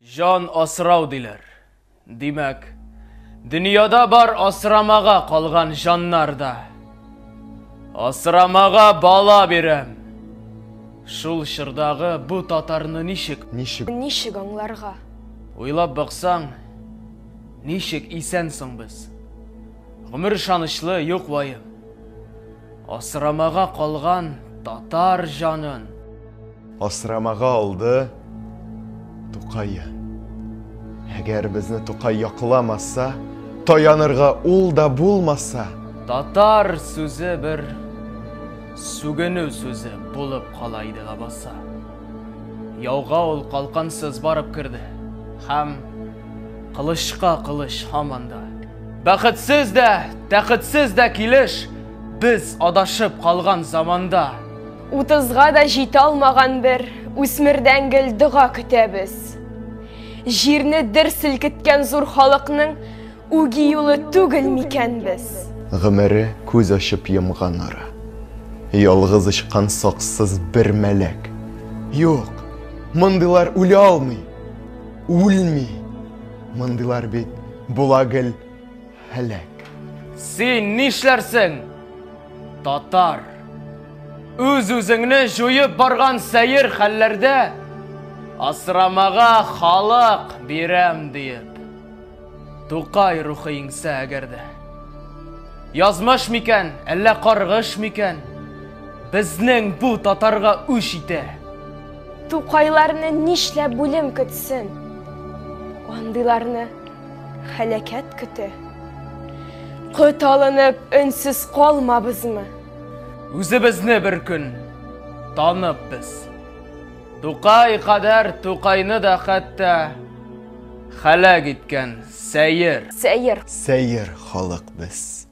Җан асрау диләр. Димәк, дөньяда бар асрамага калган җаннар да. Асрамага бала бирәм. Шул чордагы бу татарны ничек Ничек? Ничек аңларга? Уйлап баксаң, ничек исән соң без? Гомер ышанычлы, юк ваем. Асрамага калган татар җанын. Асрамага алды Тукае. Әгәр безне Тукай якламаса, таянырга ул да булмаса. Татар сүзе бер сүгенү сүзе булып кала иде лабаса. Яуга ул калкансыз барып керде һәм кылычка кылыч һаман да. Бәхетсез дә, тәхетсез дә килеш без адашып калган заманда. Утызга да җитә алмаган бер үсмердән гел дога көтәбез. Җирне дер селкеткән зур халыкның үги юлы түгел микән без? Гомере күз ачып йомган ара. Ялгыз очкан саксыз бер мәләк. Юк, мондыйлар үлә алмый. Үлми. Мондыйлар бит була гел һәлак. Син нишләрсең? Татар. Үз-үзеңне җуеп барган сәер хәлләрдә асрамага халык бирәм диеп. Тукай рухы иңсә әгәр дә. Язмыш микән, әллә каргыш микән? Безнең бу татарга үч итә. Тукайларны нишләп бүлем көтсен? Андыйларны һәлакәт көтә. Кот алынып, өнсез калмабызмы? Үзебезне бер көн танып без. Тукай кадәр Тукайны да хәтта һәлак иткән сәер. Сәер. Сәер халык без.